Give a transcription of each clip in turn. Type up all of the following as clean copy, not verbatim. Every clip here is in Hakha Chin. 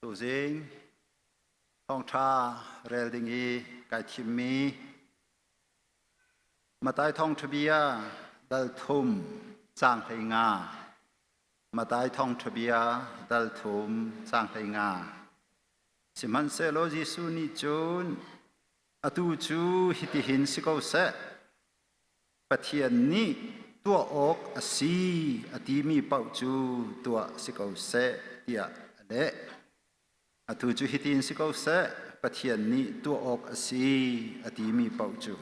Tuzing thawngṭha rel ding i kai thimmi Matai thawngṭha bia dal thum caang 15. Matai thawngṭha bia dal thum caang 15. Sihmanhsehlaw Jesuh nih cun atu cu hitihin si ko seh, Pathian nih tuah awk a si a timi paoh cu tuah si ko seh tiah a leh. Atu cu hitin si ko seh, Pathian nih tuah awk a si a timi paoh cu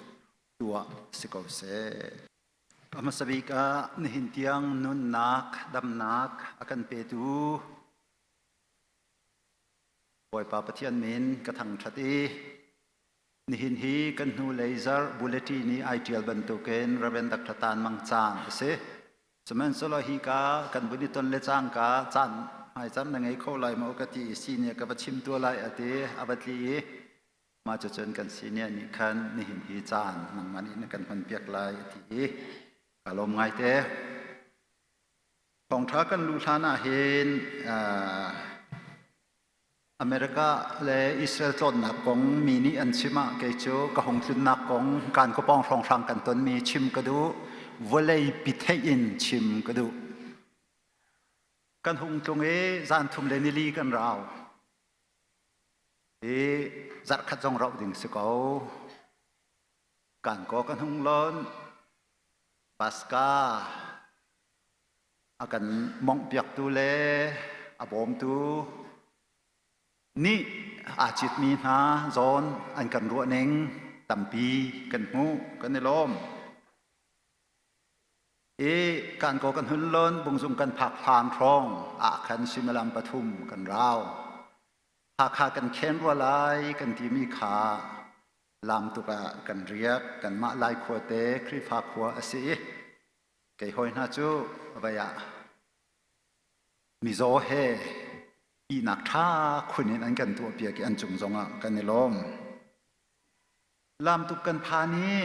tuah si ko seh. A hmasa bik ah nihin tiang nunnak, damnak a kan petu Bawipa Pathian min ka thangṭhat i Nihin hi kan hnulei zarh bulletin i ai ṭial bantukin Rev. Dr. Tan Mang Caan a si. Sihmanhsehlaw hika kan vun i ton le cangka caan hmaizarh na ngei kho lai maw ka ti i senior ka va chim tua lai a ti, a va tli i mah cucun kan senior nih khan nihin hi caan nangmah nih na kan hmanpiak lai a ti i ka lawm ngaite. Thawngṭha kan luh hlan ah hin America le Israel tlawnnak kong mi nih an chim ah kei cu ka hung tlunnak kong kan ka pawng hrawnghrang kan tonmi chim ka duh. Vawlei pi theih in chim ka duh. Kan hung tlung i zan thum le nili kan rau. I zarhkhat zong rauh ding si ko. Kan kaw kan hung lon. Paska a kan monghpiaktu le a bawmtu nih aa citmi hna zawn an kan ruahning tampi kan hmuh, kan i lawm. I kan ko kan hun lon bungzung kan phak hlan hrawng ah khan suimilam pathum kan rau. Hakha kan khen rua lai kan timi kha lam tuk ah kan riak. Kanmah Lai khua te Khrihfa khua a si i Kei hawi hna cu vei ah mizaw he ihnak ṭha khun in an kan tuahpiak i an cung zongah kan i lawm. Lamtuk kan phan i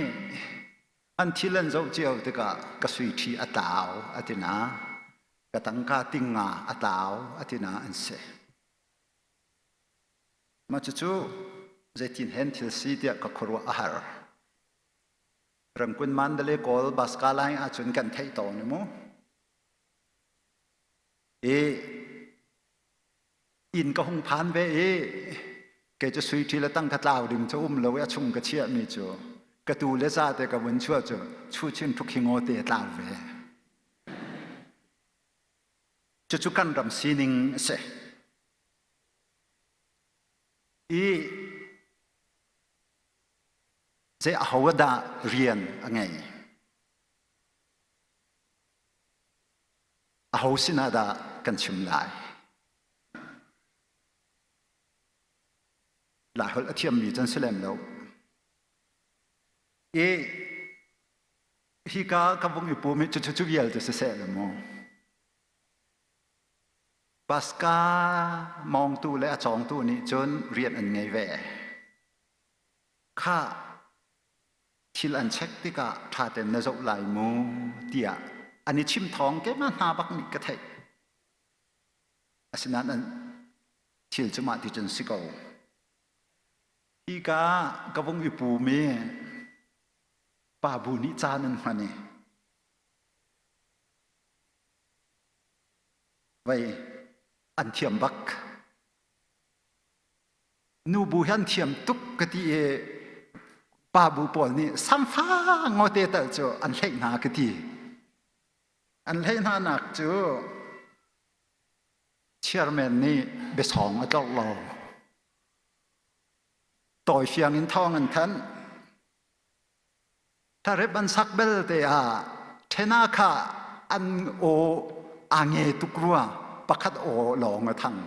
an thil an zoh cio tikah ka sui ṭhi a tlau a ti na, ka tangka tingnga a tlau a ti na an si. Mah cucu zeitin hen thil si tiah ka khuaruah a har. Rangkun Mandalay Kawl Baska line ahcun kan theih tawn mu. I inn ka hung phan ve i kei cu sui ṭhi le tang ka tlau ding cu um lo i a chung ka chiahmi cu ka tu le za te ka vun chuah cu chu chin ṭhuk hi ngaw te tlau ve. Cucu kan ram sining a si. I Zei aho dah rian a ngei? Aho sinah dah kan chim lai? Laiholh a thiammi can si lem lo. I hika ka vung i pum i cucu cu vialte siseh le mu. Paska mawngtu le a cawngtu nih cun rian an ngei ve. Khah, thil an check tikah ṭha tein na zoh lai mu tiah an i chim thawng keimah hna bak nih ka theih. Asinain an thil cu mah ti cun si ko. Hika ka vung i pum i pa bu nih caan an hman i vei an thiam bak. Nubu hi an thiam tuk ka ti i pa bu pawl nih samfa ngote tal cu an hleih hna ka ti. An hleih hna nak cu chairman nih biasawng a tlorh lo. Tawifiang in thawng an thanh. Tharep an sak belte ah ṭhena kha an aw aa nge tuk rua pakhat aw lawng a thang.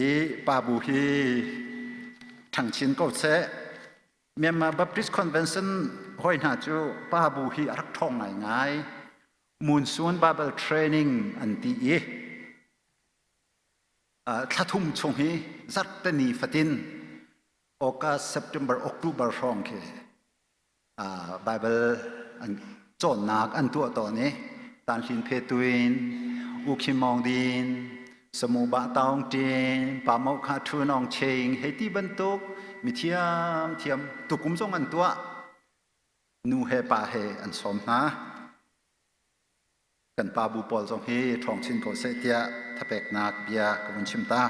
I pa bu hi ṭhangchin ko seh. Myanmar Baptist Convention hoi hna cu pa bu hi a rak ṭhawng ngaingai. Monsoon Bible Training an ti i thla thum chung hi zarhteni fatin August, September, October hrawng khi Bible an cawnnak an tuah tawn i Tanhlin Phe Tuin, U Khin Maung Din, Samu Ba Taung Ṭin, Pa Mo Kha Thu Nawng Ching hei ti bantuk mi thiamthiam tukum zong an tuah. Nu he pa he an sawm hna. Kan pa bu pawl zong hi ṭhawng chin ko seh tiah thapeknak bia ka vun chim ta.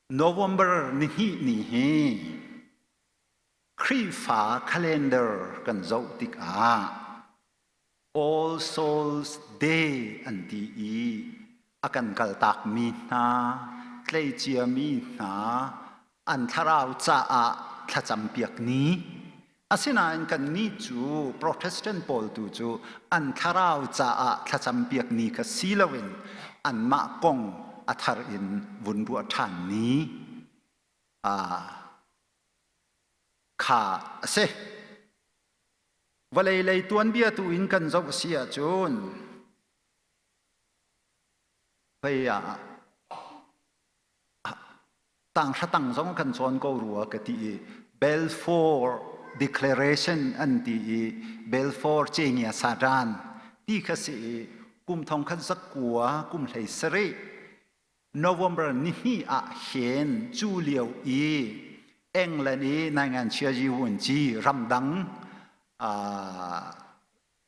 November nihnih ni hi Khrihfa calendar kan zoh tikah All Souls Day an ti i a kan kaltakmi hna, tleiciami hna an thlarau caah thlacampiak ni. Asinain kannih cu Protestant pawl tu cu an thlarau caah thlacampiak ni kha si loin anmah kong a thar in vun ruah ṭhan ni. Kha a si. Vawlei lei tuanbia tu in kan zoh a si ahcun hei ah tanghra tang zong kan cawn ko rua ka ti i Balfour Declaration an ti i Balfour Cengya Satan ti kha si i kum thong khat zakua kum hlei sarih November nihnih ah hin cu lio i England i Naingan Chiaji Wunci ramdang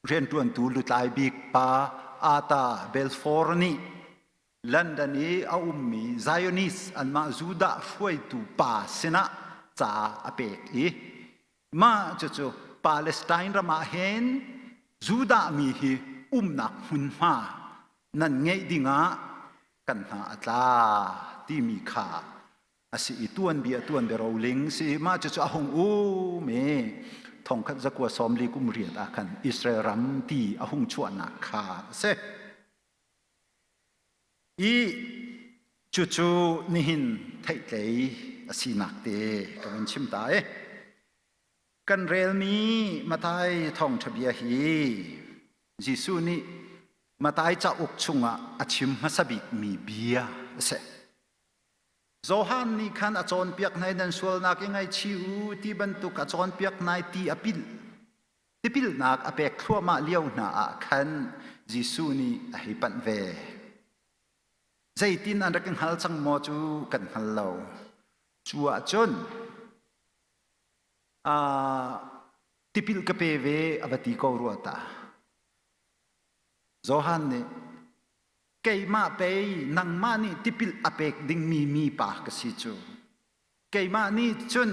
rianṭuantu lutlai bik pa Arthur Balfour nih London i a ummi Zionist anmah Judah hruaitu pa sinah ca a pek i mah cucu Palestine ram ah hin Judah mi hi umnak hmunhma nan ngeih dingah kan hna a tla timi kha a si i tuanbia tuanbia roling si mah cucu a hung um i thongkhat zakua sawmli kum riat ah khan Israel ram ti a hung chuahnak kha a si. I cucu nihin theihtlei a sinak te ka vun chim ta i kan relmi Mathai thawngṭha bia hi Jesuh nih Mathai cauk chungah a chim hmasa bikmi bia a si. Johan nih khan a cawnpiak hna i nan sualnak i ngaihchih u ti bantuk a cawnpiak hna i ti a pilh. Tipilnak a pek thluahmah lio hna ah khan Jesuh nih a hei panh ve. Zeitin an rak i hngal cang maw cu kan hngal lo. Cu ahcun tipil ka pe ve a va ti ko rua ta. Johan nih keimah pei nangmah nih tipil a pek dingmi mi pa ka si cu. Keimah nih cun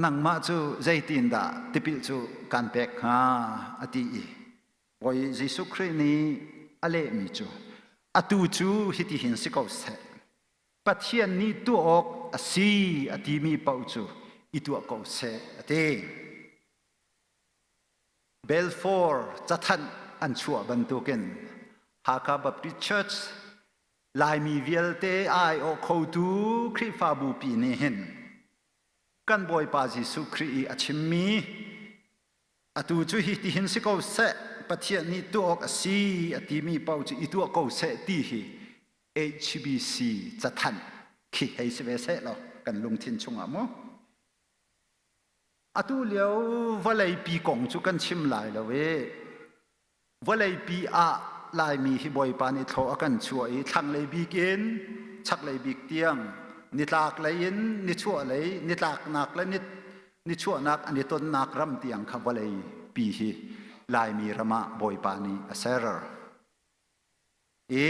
nangmah cu zeitindah tipil cu kan pek hnga a ti i Bawi Jesuh Khrih nih a lehmi cu atu cu hitihin si ko seh Pathian nih tuah awk a si a timi paoh cu i tuah ko seh a ti. Balfour cathanh an chuah bantukin Hakha Baptist Church Laimi vialte aiawh khotu Khrihfabu pi nih hin kan Bawipa Jesuh Khrih i a chimmi atu cu hi tihin si ko seh Pathian nih tuah awk a si a timi paoh cu i tuah ko seh ti hi HBC cathanh khi hei si ve seh law kan lungthin chungah mu atu lio vawleipi kong cu kan chim lai lo i Vawleipi ah Laimi hi Bawipa nih thlaw a kan chuah i thlanglei bik in chaklei bik tiang nitlaklei in nichuahlei nitlaknak le nichuahnak an i tonnak ram tiang kha vawleipi hi Laimi ram ah Bawipa nih a ser. I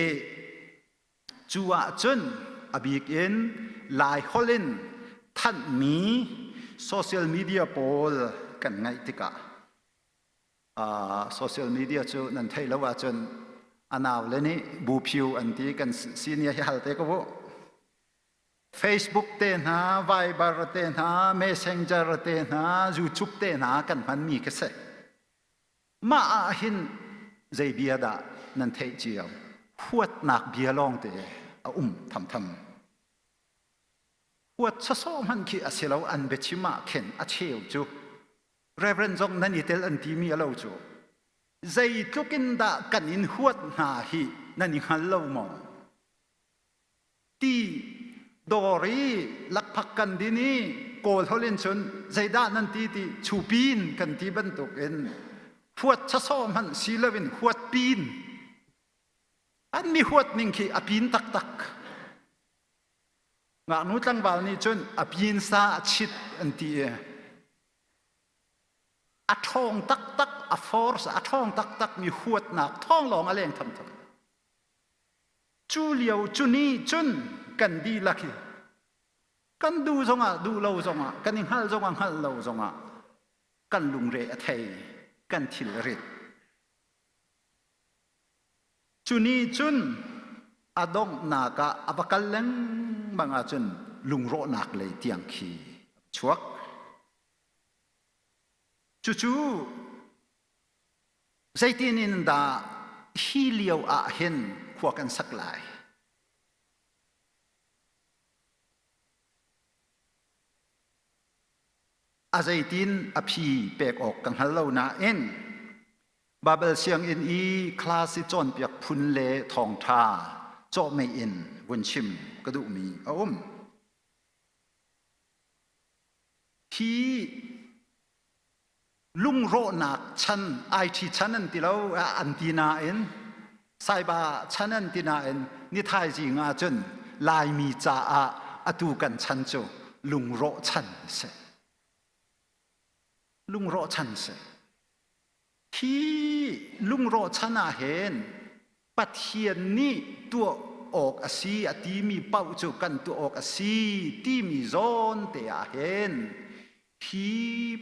cu ahcun a bik in Lai holh in thanhmi social media pawl kan ngaih tikah Social media cu nan theih lo ahcun a nau le nih buphiu an ti kan senior hi hal te ko bu. Facebook te hna, Viber te hna, Messenger te hna, YouTube te hna kan hmanmi ka si. Mah ah hin zei bia dah nan theih cio? Huatnak bia lawng te a um thamtham. Huat sawsawh hmanh khi a si lo an biachim ah khin a cheu cu Reverend zong nan i tel an timi a lo cu zeitluk in dah kan in huat hna hi nan i hngal lo maw ti dawr i lakphak kan din i kawl holh in cun zeidah nan ti ti chupin kan ti bantuk in. Huat chasawh hmanh si loin huat pin. An mi huat ning khi a pin taktak. Ngaknu tlangval nih cun a pin sa a chit an ti i a ṭhawng taktak, a force a ṭhawng taktak mi huatnak thawng lawng a leng thamtham. Cu lio cu ni cun kan dihlak hi kan duh zongah duh lo zongah kan i hngalh zongah hngalh lo zongah kan lungre a thei, kan thil a rit. Cu ni cun a donghnak ah a va kal lengmang ahcun lungrawhnak lei tiang khi a chuak. Cucu zeitin in dah hi lio ah hin khua kan sak lai? A zeitin a phi pek awk ka hngal lo nain Babel sianginn i class i cawnpiak phun le thawngṭha cawhmeh in vun chim ka duhmi a um. Hi lungrawhnak chan IT chan an ti lo an ti nain cyber chan an ti nain ni thaizing ah cun Laimi caah atu kan chan cu lungrawh chan a si. Lungrawh chan si. Hi lungrawh chan ah hin Pathian nih tuah awk a si a timi paoh cu kan tuah awk a si timi zawn te ah hin hi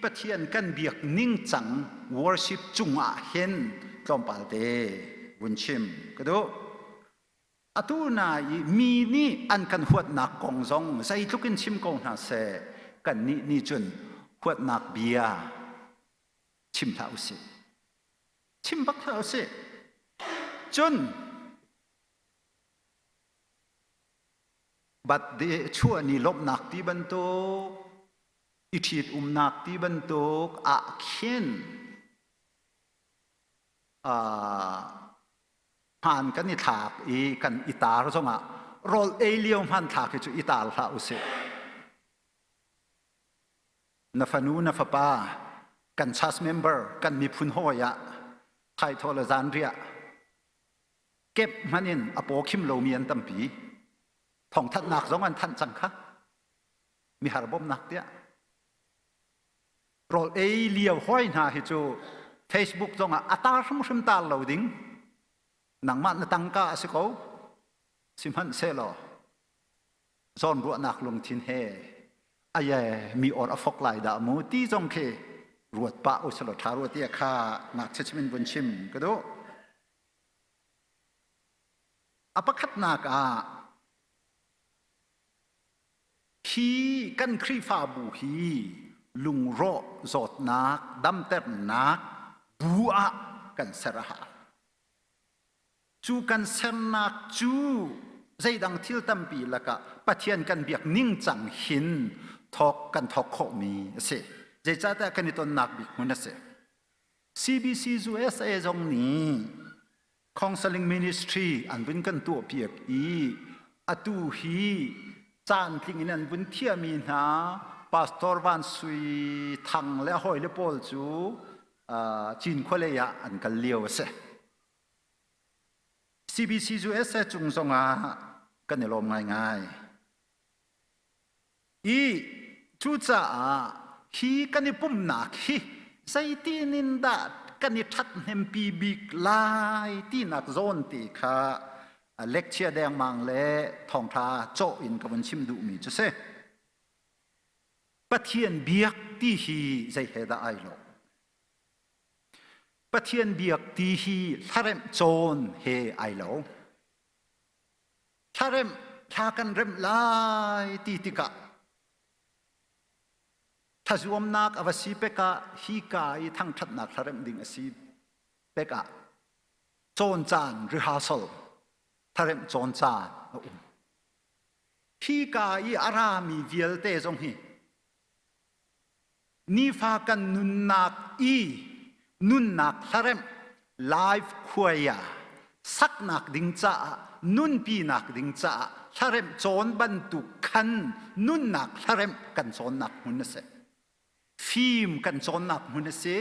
Pathian kan biak ningcang worship cungah hin tlawmpal te vun chim ka duh. Atu na i mi nih an kan huatnak kong zong zeitluk in chim ko hna seh kannih nih cun huatnak bia chim hlah usih. Chim bak hlah usih. Cun birthday chuah ni lawmhnak ti bantuk i ṭhit umnak ti bantuk ah khin hmaan kan i thlak i kan i tar zongah rawl ei lio hmanthlak hi cu i tar hlah usih. Na fanu na fapa kan church member kan miphun hawi ah thaithawh le zanriah kep hmanh in a paw khim lomi an tampi. Thawngthanhnak zong an thanh cang kha. Mihar bawmhnak tiah. Rawl ei lio hoi hna hi cu Facebook zongah a tar hrimhrim tar lo ding. Nangmah na tangka a si ko. Sihmanhsehlaw zawnruahnak lungthin he aye mi or a fok lai dah mu ti zong khi ruat pah usalaw tha ruat ti kha ngakchia chim in vun chim ka duh. A pakhatnak ah hi kan Khrihfabu hi lungrawh zawtnak damternak bu ah kan ser a hau. Cu kan sernak cu zeidang thil tampi lakah Pathian kan biak ningcang hin thawk kan thawk khawhmi a si. Zeicahtiah kan i tonnak bik hmun a si. CBC USA zong nih counseling ministry an vun kan tuahpiak i atu hi caan tling in an vun thiahmi hna pastor Van Sui Thang le a hawile pawl cu Cinkhua lei ah an kal lio a si. CBC USA cung zongah kan i lawm ngaingai. I cucaah hi kan i pumhnak hi zeitin in dah kan i ṭhathnempi bik lai tinak zawn te kha lecture dengmang le thawngṭha cawh in ka vun chim duhmi cu si. Pathian biak ti hi zei he dah ai lawh? Pathian biak ti hi hlaremh cawn he ai lo. Thlaremh thla kan remh lai ti tikah thazuamnak a va si pek ah hika i thangṭhatnak thlaremh ding a si pek ah cawn caan rehearsal thlaremh cawn caan a um. Hika i a rami vialte zong hi Nifa kan nunnak i nunnak hlaremh live khuaia saknak ding caah nunpinak ding caah hlaremh cawn bantuk khan nunnak hlaremh kan cawnnak hmun a si. Fim kan cawnnak hmun a si.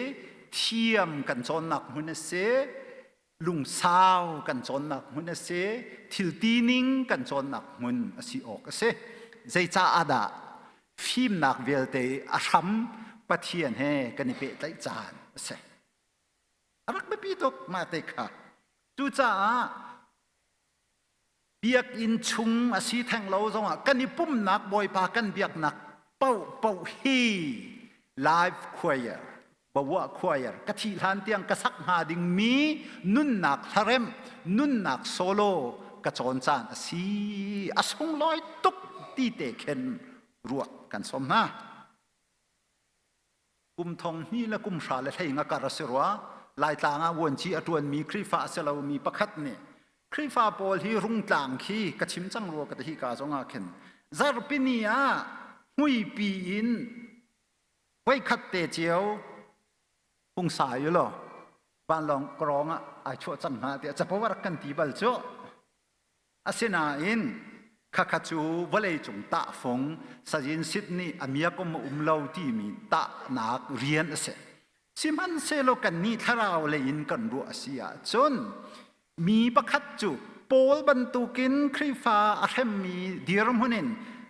Thiam kan cawnnak hmun a si. Lungsau kan cawnnak hmun a si. Thil tining kan cawnnak hmun a si awk a si. Zeicaah dah fimnak vialte a hram Pathian he kan i pehtlaih caan a si. A rak biapi tuk mah te kha. Cucaah biakinn chung a si theng lo zongah kan i pumnak Bawipa kan biaknak paohpaoh hi live choir bawa choir ka thih hlan tiang ka sak hnga dingmi nunnak hlaremh nunnak solo ka cawn caan a si a sunglawi tuk ti te khen ruah kan sawm hna. Kum thong hnih le kum hra le hlei nga kar a si rua. Laitlang ah vuanci a ṭuanmi Khrihfa a si lomi pakhat nih Khrihfa pawl hi rungtlang khi ka chim cang rua ka ti hi ka zong ah khin zarhpini ah hmuipi in voikhat te cio pungsa u law vanlawng krawng ah ai chuah cang hnga tiah capo a rak kan ti bal cu. Asinain khakha cu vawleicung tahfung sazin sit nih a miakom a um lo timi tahnak rian a si. Sihmanhsehlaw kannih thlarau lei in kan ruah a si ahcun mi pakhat cu Paul bantukin Khrihfa a hremmi dirhmun in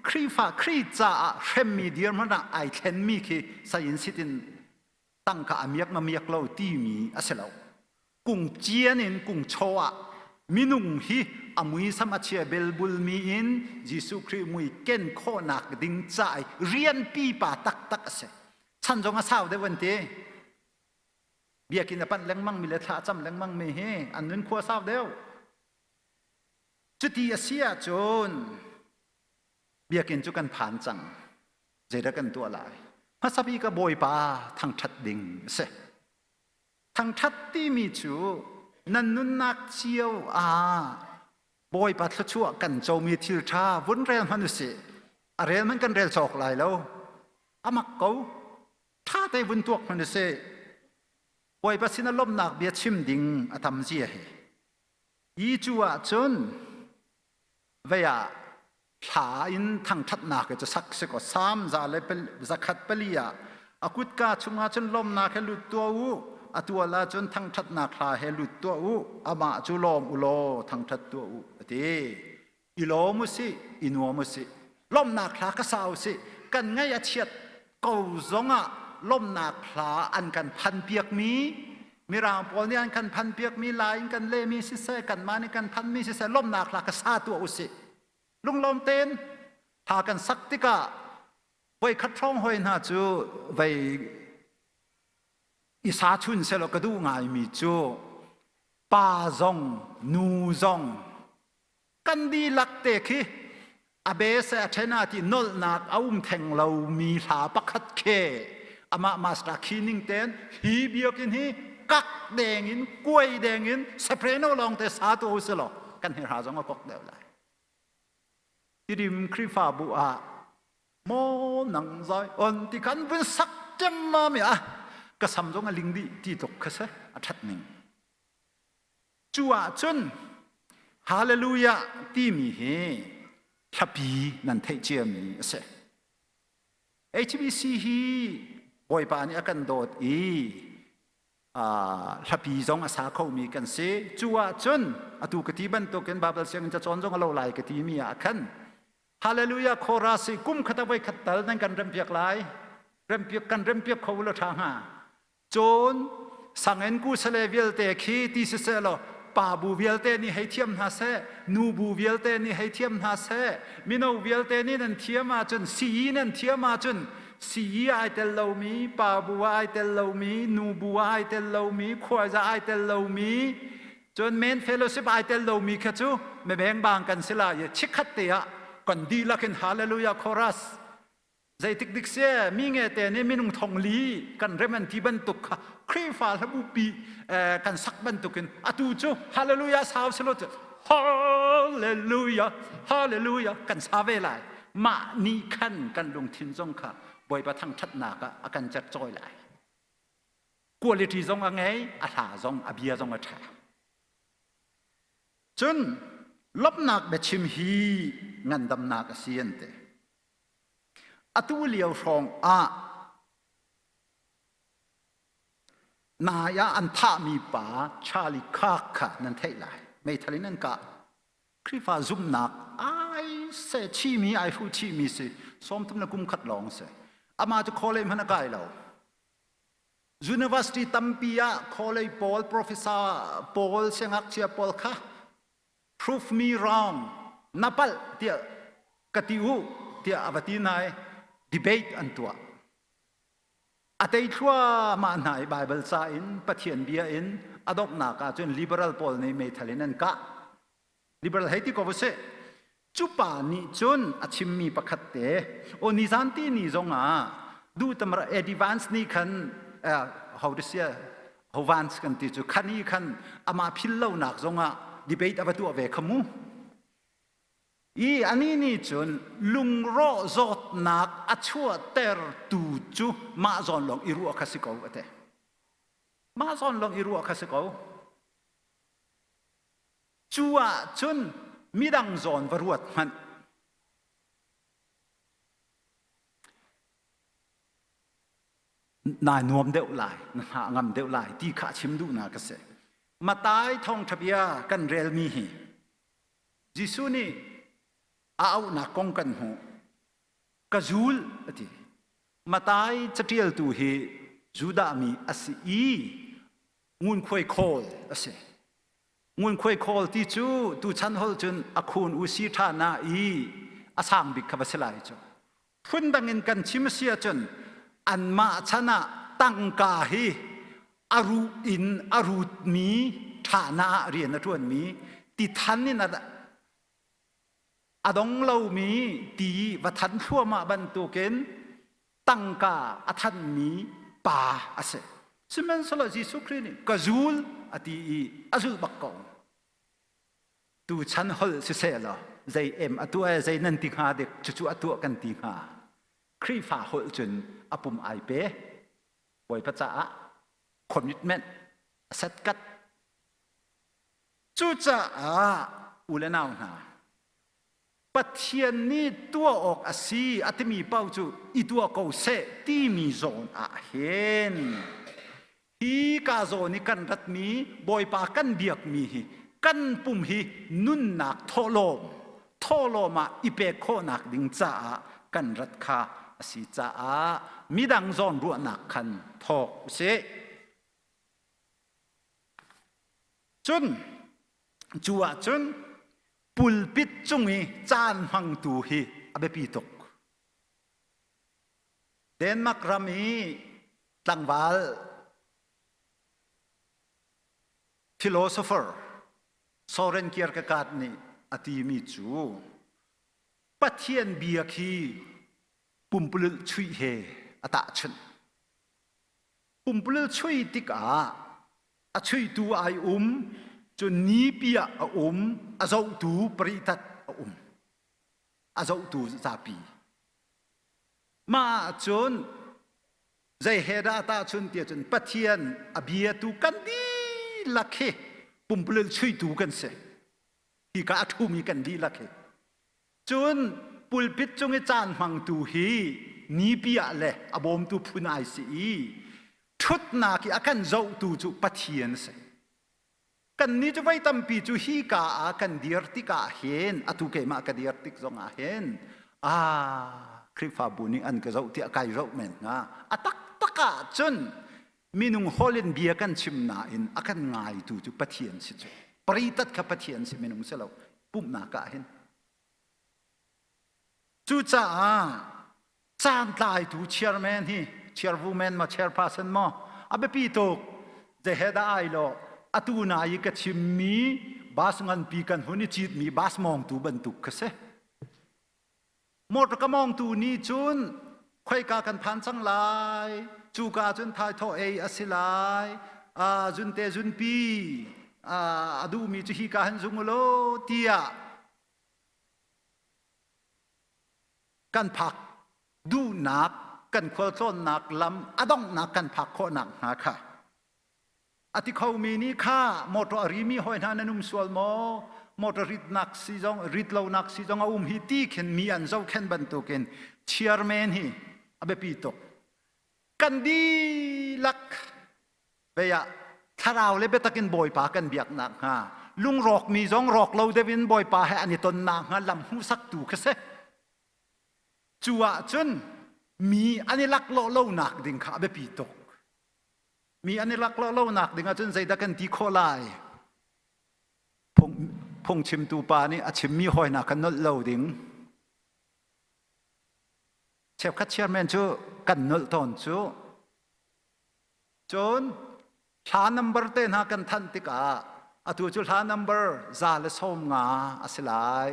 Khrihfa Khrih caah hremmi dirhmun ah ai thlenmi khi sayin sit in tangka a miak ma miak lo timi a si lo. Kung cian in kung chaw ah minung hi a muisam a chia belbulmi in Jesuh Khrih mui ken khawhnak ding ca i rian pipa taktak a si. Chan zong a sau deuh an ti. Biakinn a panh lengmang mi le thla a cam lengmang mi hi an nun khua sau deuh. Cuti a si ahcun biakinn cu kan phan cang. Zeidah kan tuah lai? Hmasa bik ah Bawipa thangṭhat ding a si. Thangṭhat timi cu nan nunnak cio ah Bawipa thluachuah kan comi thil ṭha vun rel hmanh usih. A rel hmanh kan rel cawk lai lo. A mak ko. Ṭha te vun tuak hmanh usih. Bawipa sin ah lawmhnak bia chim ding a tam zia hi. Hi cu ahcun vei ah thla in thangṭhatnak cu sak si kaw Salm za le 104 ah a kutka chungah cun lawmnak he lut tuah u, a tual ah cun thangṭhatnak hla he lut tuah u, amah cu lawm u law thangṭhat tuah u, a ti. I lawm u sih, i nuam u sih. Lawmhnak hla ka sa u sih. Kan ngaih a chiat ko zongah lawmhnak hla an kan phanpiakmi Mirang pawl nih an kan phanpiakmi lai in kan lehmi siseh, kanmah nih kan phanmi siseh, lawmhnak hla ka sa tuah usih. Lunglawm tein hla kan sak tikah voikhat hrawng hoi hna cu vei i sa chun selaw ka duh ngaimi cu pa zong nu zong kan dihlak te khi a be se a ṭhen ti nolhnak a um theng lomi hla pakhat khe amah master khi ning ten hi biakinn hi kak deng in kuai deng in soprano lawng te sa tu si law kan hi hra zong a kok deuh lai. Tidim Khrihfabu ah maw nang zai on ti kan vun sak ṭemmam i a ka sam zong a ling dih ti tluk kha se a ṭhat ning. Cu ahcun Hallelujah timi hi hlapi nan theih ciami a si. HBC hi Bawipa nih a kan dawt i hlapi zong a sa khomi kan si. Cu ahcun atu ka ti bantukin Bible sianginn cacawn zong a lo lai ka timi ah khan Hallelujah chorus hi kum khat a voi khat tal nan kan rempiak lai. Rempiak kan rempiak kho lo ṭha hnga. Cun sangin kusale vialte khi ti siseh law pa bu vialte nih hei thiam hna seh, nu bu vialte nih hei thiam hna seh, mino vialte nih nan thiam ahcun, sii nan thiam ahcun, sii ai tel lomi, pa bu ah ai tel lomi, nu bu ah ai tel lomi, khuaiza ai tel lomi, cun men fellowship ai tel lomi kha cu mebeng bang kan si lai i chikkhat te ah kan dihlak in hallelujah chorus Zeitik dik si mi nge te nih minung thong li kan rem an ti bantuk kha Khrihfa hlabupi kan sak bantukin atu cu hallelujah sau silo cu hallelujah hallelujah kan sa ve lai. Mah ni khan kan lungthin zong kha Bawipa thangṭhatnak ah a kan cercawi lai. Quality zong a ngei, a hla zong a bia zong a ṭha. Cun lawmhnak biachim hi ngandamnak a si an ti. Atu lio hrawng ah Nai ah an thahmi pa Charlie Kirk kha nan theih lai. Meithal in an kah. Khrihfa zumhnak ai se chimi ai hru chimi si 30 le kum khat lawng si. Amah cu college hmanh a kai lo. University tampi ah college pawl professor pawl siangngakchia pawl kha prove me wrong na palh tiah ka ti u tiah a va ti hna i debate an tuah. A tei thluahmah hna i Baibal ca in Pathian bia in a donghnak ah cun liberal pawl nih meithal in an kah. Liberal hei ti ko usih. Cu pa nih cun a chimmi pakhat te, aw nizan ti ni zong ah duhtamra Eddie Vance nih khan uh, how to say ho Vance kan ti cu khan i khan amah phil lonak zong ah debate a va tuah ve kha mu. I anih nih cun lungrawh zawtnak a chuahtertu cu mah zawn lawng i ruah kha si ko a ti. Mah zawn lawng i ruah kha si ko. Cu ah cun midang zawn va ruat hmanh. Nai nuam deuh lai, na hna ngam deuh lai ti kha a chim duhnak a si. Matai thawngṭha bia kan relmi hi Jesuh nih a auhnak kong kan hmuh. Ka zul a ti. Matai caṭialtu hi Judah mi a si i ngunkhuai khawl a si. Ngunkhuai khawl ti cu tuchan holh cun a khun usi ṭha na i a sang bik kha va si lai cu. Phundang in kan chim a si ahcun anmah chan ah tangka hi a ruh in a rutmi ṭhahna ah rian a ṭuanmi ti than in a dong lomi ti va than thluahmah bantukin tangka a thanmi pa a si. Sihmanhsehlaw Jesuh Khrih nih ka zul a ti i a zulh bak ko. Tuchan holh siseh law zei em a tuah zei nan ti hnga dek cucu a tuah kan ti hnga. Khrihfa holh cun a pum ai pe. Bawipa caah commitment a set kat. Cucaah u le nau hna, Pathian nih tuah awk a si a timi paoh cu i tuah ko seh timi zawn ah hin hi ka zawn i kan ratmi Bawipa kan biakmi hi kan pum hi nunnak thawhlawm thawhlawm ah i pek khawhnak ding caah kan rat kha a si caah midang zawn ruahnak khan thawk usih. Cun cu ahcun pulpit cung i caan hmangtu hi a biapi tuk. Denmark ram i tlangval philosopher Soren Kierkegaard nih a timi cu Pathian bia khi pumpululh chuih he a tahchunh. Pumpululh chuih tikah a chuihtu ai um, cun nipi ah a um, a zohtu paritat a um. A zohtu zapi. Mah ahcun zei he dah tahchun tiah cun Pathian a biatu kan dihlak hi pumpululh chuitu kan si. Hika a ṭhumi kan dihlak hi. Cun pulpit cung i caan hmangtu hi nipi ah le a bawmtu phun ai si i ṭhutnak i a kan zohtu cu Pathian a si. Kannih cu voi tampi cu hika ah kan dir tikah hin atu keimah ka dir tik zongah hin ah Khrihfabu nih an ka zoh tiah kai zoh men hnga. A taktak ah cun minung holh in bia kan chim nain a kan ngaitu cu Pathian si cu. Paritat kha Pathian si minung si lo pumhnak ah hin. Cucaah caantlaitu chairman hi chairwoman maw chairperson maw a biapi tuk zehe dah ai lo atu na i ka chimmi bus nganpi kan hun i citmi bus mawngtu bantuk kha si motor ka mawngtu nih cun khoika kan phan cang lai cuka cun thaithawh ei a si lai zunte zunpi a duhmi cu hika han zung ulaw tiah kan phak duhnak kan khualtlawnnak lam a donghnak kan phak khawhnak hnga kha a ti khomi nih kha motor a rimi hawi hna nan um sual maw motor ritnak si zong rit lonak si zong a um hi ti khin mi an zohkhen bantukin chairman hi a biapi tuk kan dihlak. Vei ah thlarau le biatak in Bawipa kan biaknak hnga lungrawkmi zong rawk lo deuh in Bawipa he an i tonnak hnga lam hmuhsaktu kha si. Cu ahcun mi an i laklawh lonak ding kha a biapi tuk. Mi an i laklawh lonak ding ahcun zeidah kan ti khawh lai? Phungchimtu pa nih a chimmi hawi hna kha nolh lo ding. Cheukhat chairman cu kan nolh tawn cu. Cun hla number te hna kan thanh tikah atu cu hla number 150 a si lai.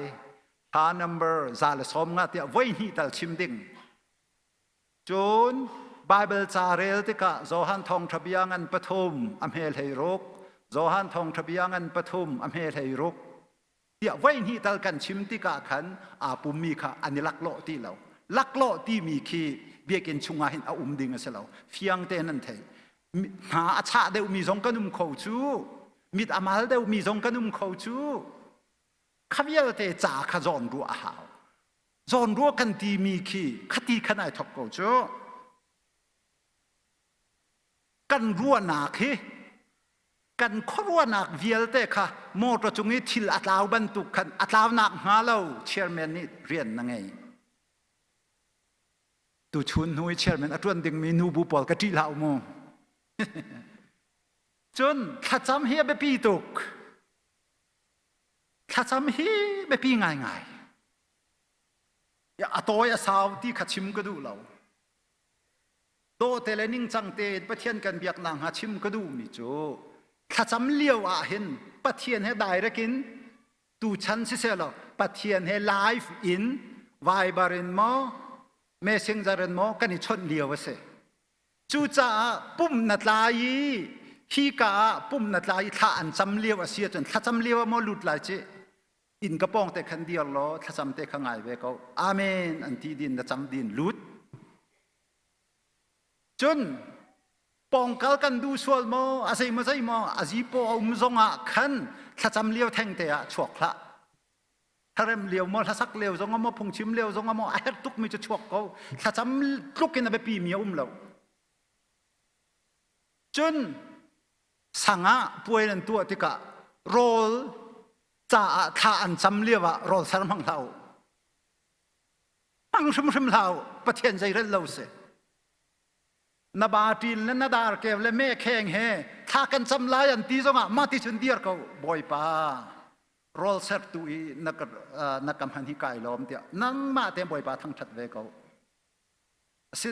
Hla number 150 tiah voi hnih tal chim ding. Cun Baibal ca rel tikah Johan Thawngṭha bia ngan pathum a hme hlei ruk, Johan Thawngṭha bia ngan pathum a hme hlei ruk tiah voi hnih tal kan chim tikah khan aa pummi kha an i laklawh ti lo. Laklawh timi khi biakinn chungah hin a um ding a si lo. Fiang tein an thei. Hna a chah deuhmi zong kan um kho cu. Mit a mal deuhmi zong kan um kho cu. Kha vialte ca kha zawn ruah a hau. Zawnruah kan timi khi khati khan ai thok ko cu. Kan ruahnak hi kan khuaruahnak vialte kha motor cung i thil a tlau bantuk khan a tlaunak hnga lo chairman nih rian na ngei. Tuchun hnu i chairman a ṭuan dingmi nubu pawl ka ṭih hlah u mu. Cun thlacam hi a biapi tuk. Thlacam hi biapi ngaingai. A tawi a sau ti kha chim ka duh lo. Dawhte le ningcang tein Pathian kan biaknak hnga chim ka duhmi cu thlacam lio ah hin Pathian he direct in tuchan siseh law Pathian he live in Viber in maw Messenger in maw kan i chawnh lio a si. Cucaah pum na tlai i hika ah pum na tlai i thla an cam lio a si ahcun thlacam lio ah maw lut lai ci inn ka pawng te khan dir law thlacam te kha ngai ve ko amen an ti din na cam din lut cun pawngkal kan duh sual maw a zei maw zei maw a zipaw a um zong ah khan thlacam lio theng te ah chuak hlah Thlarem lio maw hlasak lio zong maw phungchim lio zong maw a herh tukmi cu chuak ko thlacam tluk in a biapi mi a um lo cun sang ah puai an tuah tikah rawl caah thla an cam lio ah rawl ser hmang hlah u hmang hrimhrim hlah u pathian zeirel lo si na baṭin le na darkev le mekheng he thla kan cam lai an ti zongah mah ti cun dir ko bawipa rawl sertu i na ka na ka hman hi kai lawm tiah nangmah te bawipa thangṭhat ve ko si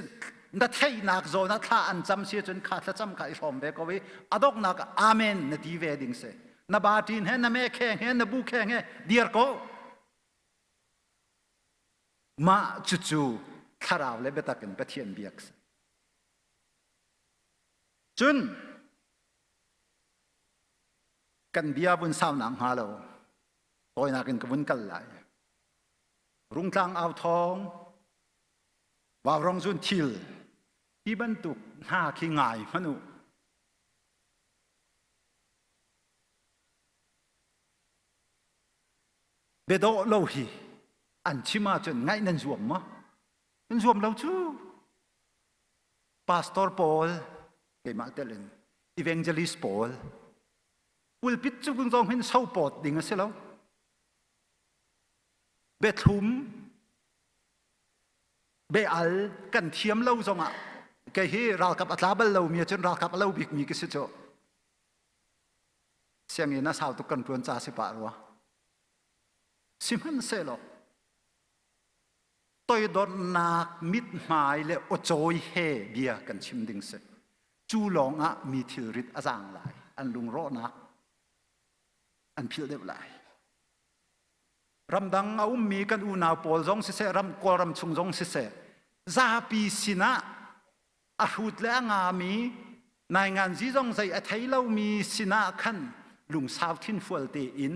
na theihnak zawn ah thla an cam si cun kha thlacam kha i hrawm ve ko i a donghnak amen na ti ve ding si na baṭin he na mekheng he na bu kheng he dir ko Mah cucu thlarau le biatak in Pathian biak si. Cun kan bia vun saunak hnga lo tawinak in ka vun kal lai. Rungtlang au thawng, vaurong zun thil, hi bantuk hna khi ngai hmanh u. Biadawh lo hi an chim ahcun ngaih nan zuam maw? Nan zuam lo cu. Pastor pawl, keimah tel in, evangelist pawl, pulpit cu zong hin sopawt ding a si lo. Biathlum, be-al kan thiam lo zongah kei hi ralkap a tla bal lomi ahcun ralkap a lo bikmi ka si cu. Sianginn a sau tuk kan ṭuan ca si pah rua. Sihmanhsehlaw toidornak mithmai le awcawi he bia kan chim ding si. Cu lawng ah mi thilrit a zaang lai, an lungrawhnak an philh deuh lai. Ramdang a ummi kan unau pawl zong siseh, ram Kawlram chung zong siseh, zapi sinah a hrut le a ngami nainganzi zong zei a thei lomi sinah khan lungsau thinfual tein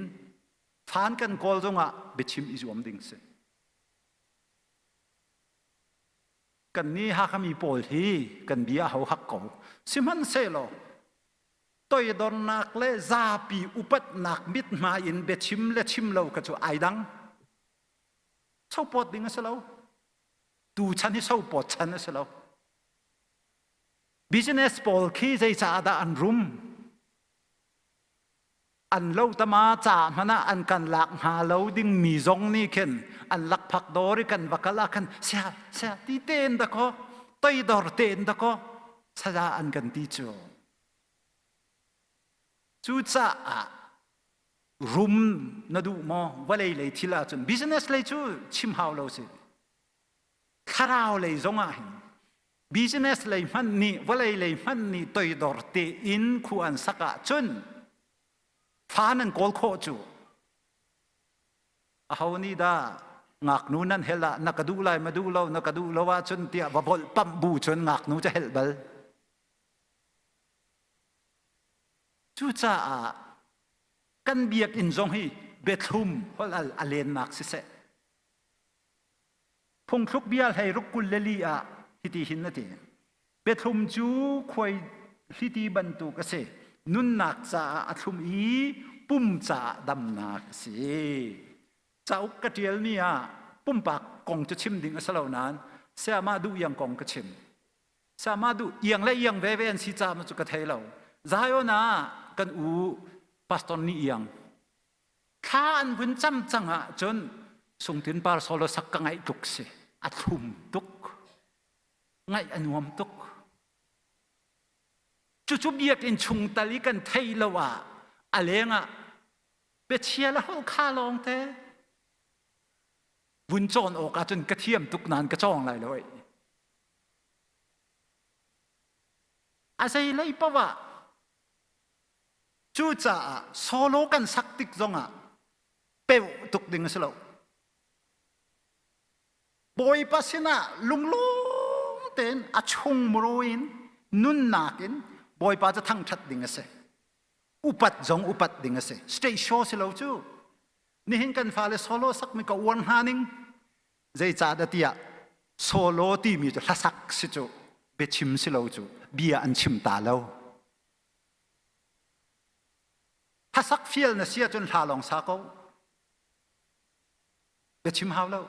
fan kan kawl zongah biachim i zuam ding si. Kan nih Hakha-mi pawl hi kan bia ho hak ko. Sihmanhsehlaw toidornak le zapi upatnak mithmai in biachim le chim lo ka cu ai dang. Sopawt ding a si lo. Tu chan hi sopawt chan a si lo. Business pawl khi zeicah dah an rum? An lo tama ca hmanh ah an kan lak hnga lo dingmi zong nih khin an lakphak dawr i kan va kal ah khan sia sia ti tein dakaw toidor tein dakaw saya an kan ti cu. Cucaah rum na duh maw vawlei lei thil ahcun business lei cu chim hau lo si. Thlarau lei zong ah hin business lei hmanh nih vawlei lei hmanh nih toidor tein khu an sak ahcun fa nan kawl khawh cu. Aho nih dah ngaknu nan hel ah na ka duh lai ma duh lo na ka duh lo ahcun tiah va volh pamh bu cun ngaknu cu helh bal. Cucaah kan biakinn zong hi biathlum holh al a lennak siseh. Phungthluk bia hlei ruk 24 ah hiti hin a ti. Biathlum cu khuai hliti bantuk a si. Nunnak caah a thlum i pum caah damnak a si. Cauk ka ṭialmi ah pumpak kong cu chim ding a si lo nain sayamah duh iang kong ka chim. Sama duh iang le iang veve an si ca cu ka thei lo. Zion ah kan u pastor nih iang thla an vun cam cang ah cun sungtin par solo sak ka ngaih tuk si a thlum tuk ngaih a nuam tuk cucu biakinn chung tal i kan thei lo ah a leng ah biachia le holh kha lawng te vun cawn awk ah cun ka thiam tuk nain ka cawng lai lo ei A zeilei paoh ah cucaah solo kan sak tik zongah peuh tuk ding a si lo. Bawipa sinah lunglawm tein a chung muru in nunnak in Bawipa cu thangṭhat ding a si. Upat zong upat ding a si. Stage show si lo cu. Nihin kan fale solo sakmi ka uar hna ning Zeicahdah tiah solo timi cu hlasak si cu biachim si lo cu bia an chim ta lo. Hlasak fial na si ahcun hla lawng sa ko. Biachim hau lo.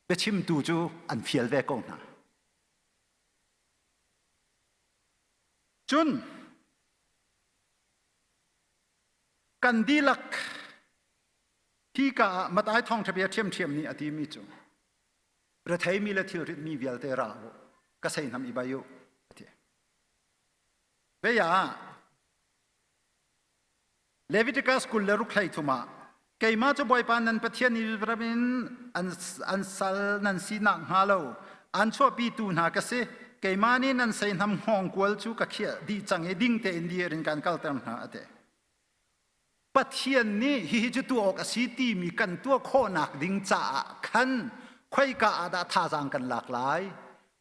Biachimtu cu an fial ve ko hna. Cun kan dihlak Hika ah Matthai thawngṭha bia ṭhiamṭhiam nih a timi cu retheimi le thilritmi vialte ra u, ka seihnam i bai u, a ti. Vei ah Leviticus 23 ah keimah cu Bawipa nan Pathian Israel in an, an sal nan si nakhnga lo an chuahpitu hna ka si. Keimah nih nan seihnam hngawngkual cu ka khiah dih cang i ding tein dir in kan kalter hna, a ti. Pathian nih hihi cu tuah awk a si timi kan tuah khawhnak ding caah khan khoika ah dah thazaang kan lak lai?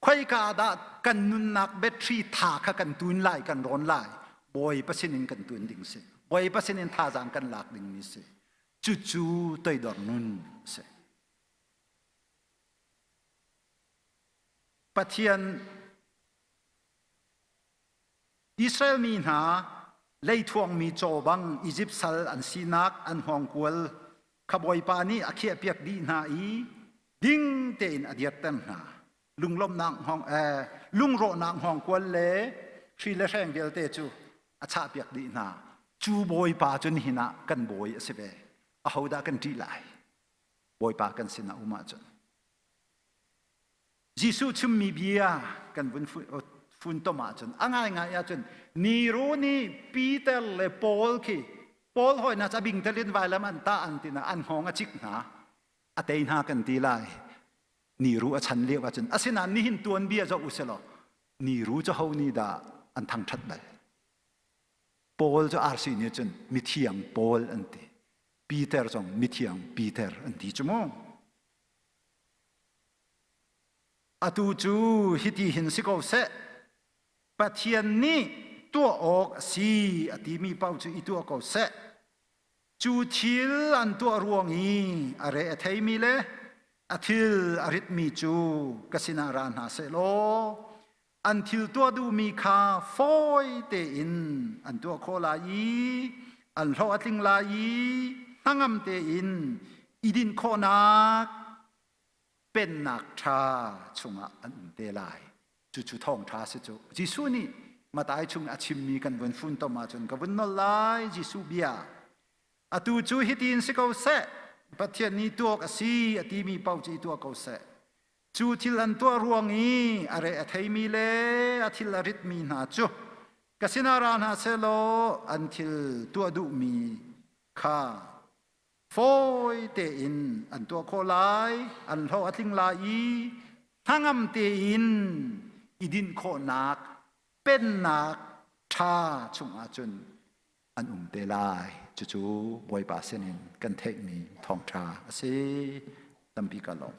Khoika ah dah kan nunnak battery tha kha kan tun lai, kan rawn lai? Bawipa sinin kan tun ding si. Bawipa sinin thazaang kan lak dingmi si. Cucu toidor nun a si. Pathian Israel mi hna leithuangmi caw bang Izipt sal an sinak an hngawngkual kha Bawipa nih a khiahpiak dih hna i ding tein a dirter hna. Lunglawmhnak hngawng eh, lungrawhnak hngawngkual le hri le hreng vialte cu a chahpiak dih hna. Cu Bawipa cu nihin ah kan bawi a si ve. Ahodah kan ṭih lai? Bawipa kan sinah um ahcun. Jesuh chimmi bia kan vun funtom ahcun a ngaingai ahcun Nero nih Peter le Paul khi Paul hawi hna cu a bingtel in vailam an tah an ti na an hngawng a cik hna a tei hna kan ti lai Niru a chan lio ahcun asinain nihin tuanbia zoh u silaw Niru cu ho nih dah an thangṭhat bal Paul cu RC nih cun mithiang Paul an ti Peter zong mithiang Peter an ti cu mu Atu cu hiti hin si ko seh, Pathian nih tuah awk a si a timi paoh cu i tuah ko seh. Cu thil an tuah ruang i a re a theimi le a thil a ritmi cu ka sinah ra hna seh law an thil tuah duhmi kha fawi tein an tuah khawh lai i an hlawh a tling lai i hnangam tein i dinh khawhnak pennak ṭha chungah an um te lai. Cucu thawngṭha si cu. Jesuh nih Matai chung a chimmi kan vun funtom ahcun ka vun nol lai Jesuh bia. Atu cu hitin si ko seh, Pathian nih tuak a si a timi paoh cu i tuah ko seh. Cu thil an tuah ruang i a re a theimi le a thil a ritmi hna cu ka sinah ra hna sehlaw an thil tuah duhmi kha fawi tein an tuah khawh lai, an hlawh a tling lai i hnangam tein i dinh khawhnak pennak ṭha chungah cun an um te lai. Cucu Bawipa sinin kan theihmi thawngṭha a si. Tampi ka lawm.